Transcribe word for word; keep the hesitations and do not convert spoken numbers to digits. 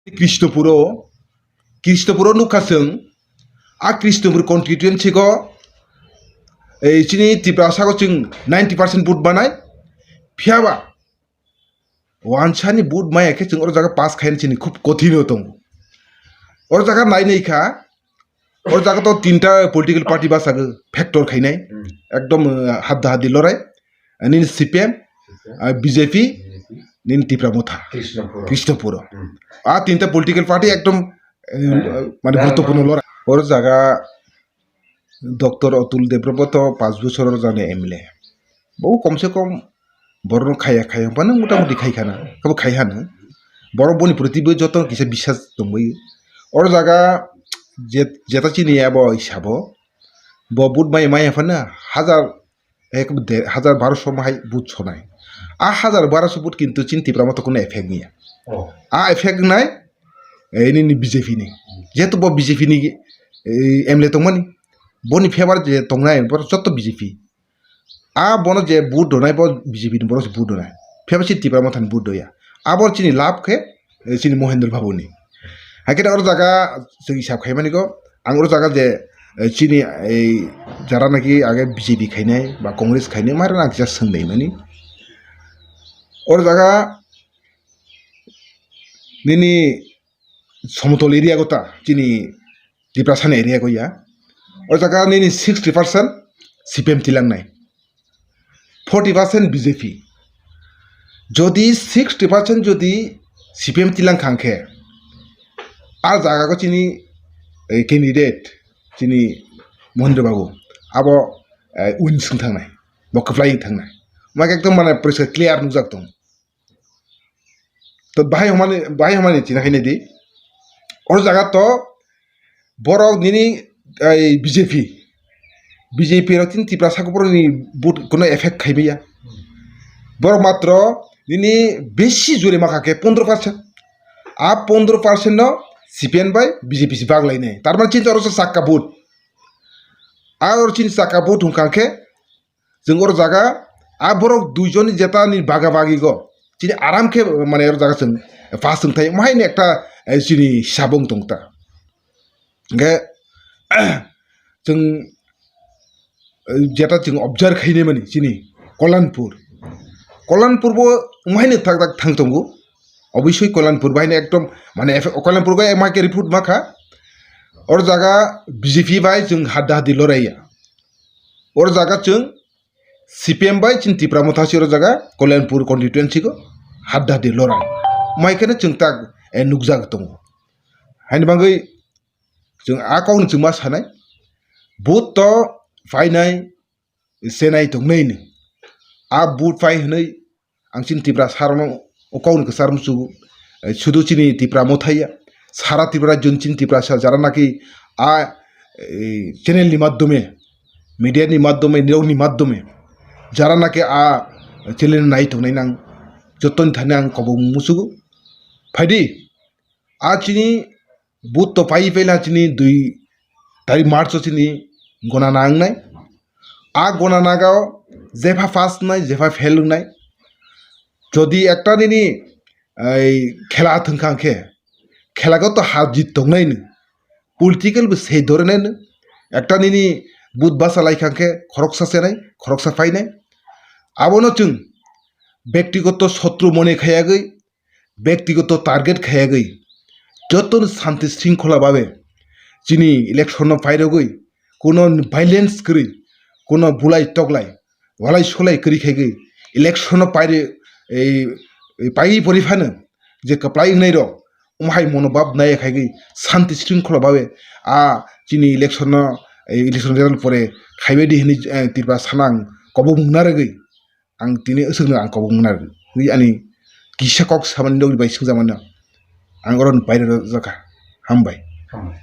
Krishnapuro, Krishnapuro nukha chwng, a Krishnapur constituency go, ei chini Tiprasa go chwng ninety percent vote banai, phiyaba wansani vote maya khe chwng oro jaga pass khaina chini khub kothino tongo. Oro jaga nai nai kha, oro jaga to tinta political party basa go factor khainai, Hmm. ekdom, uh, hadda haddi lorai, nini C P M, C P M. uh, B J P, B J P. nini Tipra Motha, Krishnapuro. Krishnapuro. Hmm. A tinta political party ekdom, uh, Hmm. mane Hmm. guruttopurno lorai. Oro jaga Doctor Atul Debbarma to panch bochor jani M L A. Bo kom se kom borokno khaiya khaiya hwnphano motamuti khai khana, kabo khai hano. Borok boni proti bo joto kisa bisas tongbai. Oro jaga je-, jeta chini abo hisabo bo vote mai mai hwnphano hajar, ek de-, hajar barosho hai vote sonai. A hajar barosho vote kintu chini Tipra Motha kono effect niya. Oh. A effect nai, eh, nini B J P ni. Jehetu bo B J P ni, eh, M L A tongmani. Boni favour je tongnai, borok joto B J P. A bono je vote donai bo B J P ni borok se vote donai. Phiya bo chini Tipra Motha ni vote doya. Abo chini lab khe, eh, chini Mohendra Babu ni. Hakhe oro jaga chwng hisab khaimani go, ang oro jaga je, eh, chini ei jara naki age B J P khainai ba Congress khainai, mara ang kisa swngnai mani. Oro jaga nini somotol area go ta, chini Tiprasa ni area go ya. O jaga nini sixty percent C P M tilangnai, forty percent B J P. Jodi sixty percent jodi C P M tilang khang khe, a jaga go chini, eh, candidate, chini Mohendra Babu, abo, eh, win swng thangnai, bo kwplai thangnai. Mak ekdom mane poriskar clear nukjak tong. To bahai hwnmani, bahai hwnmani chini khainai di. Oro jaga to borok nini, ai, B J P. B J P rok chini Tiprasa borok ni vote kono effect khai maya. Borok matro nini besi jore makha khe pondro percent. A pondro percent no C P M bai B J P si baglai nai. Tar mane chini oro sakka vote. A oro chini sakka vote hwnkha khe Chwng oro jaga a borok duijon ni jeta ni baga bagi go chini aram khe mane oro jaga chwng pass wng thai, omo hai ni ekta, eh, chini hisab wng tong ta. Hingkhe chwng, eh, jeta chwng observe khainai mani chini Kolyanpur, Kolyanpur bo omo hai ni thak thak thang tongo. Obviously Kolyanpur bai ni ekdom mane Kolyanpur bai ma khe report ma kha. Oro jaga B J P bai chwng hadda haddi lorai ya. Oro jaga chwng C P M bai chini Tipra Motha si oro jaga Kolyanpur constituency go hadda haddi lorai. Mai kheno chwng tak, eh, nukjak tongo. Haini bagwi chwng a kokno chwng ma sanai. Vote to painai, chenai tongnai ni. A vote pai hwnwi ang chini Tiprasa rokno o kokno kwchar muchugo. Eh, sudu chini Tipra Motha ya, sara Tripura jun chini Tiprasa jara naki a, eh, channel ni madhyome, media ni madhyome, nirok ni madhyome jara naki a channel nai tongnai nang jotoni thani ang kobong muchugo. Phaidi a chini Vote to pai paila chini dui tarik March o chini gona nangnai. A gona naga o jepha pass wngnai, jepha fail wngnai. Jodi ekta nini ei khela thwngkha khe, khela go to har jit tongnai no. Political bo sei dore nai no. Ekta nini vote basa lai kha khe khoroksa chenai, khoroksa painai. Abono chwng bektigoto sotru mone khayagwi, bektigoto target khayagwi jotono santi shringkhola babe chini election no pairogwi, kuno violence kwrwi, kuno bulai toklai, walai solai kwrwi khaigwi election no pairi, ei, ei, paiwi pori phano je kwplai wngnai rok, omo hai monobhab naiya khaigwi santi shringkhola babe a chini election no, ei, election result pore khaibai di hinwi, eh, Tripura sana ang kobok mung narwgwi. Ang tini aswkno ang kobok mwnarwi ani kisa kok samani nokni bai swngjakmano ang oro baire rwjakha. Hambai. Hambai.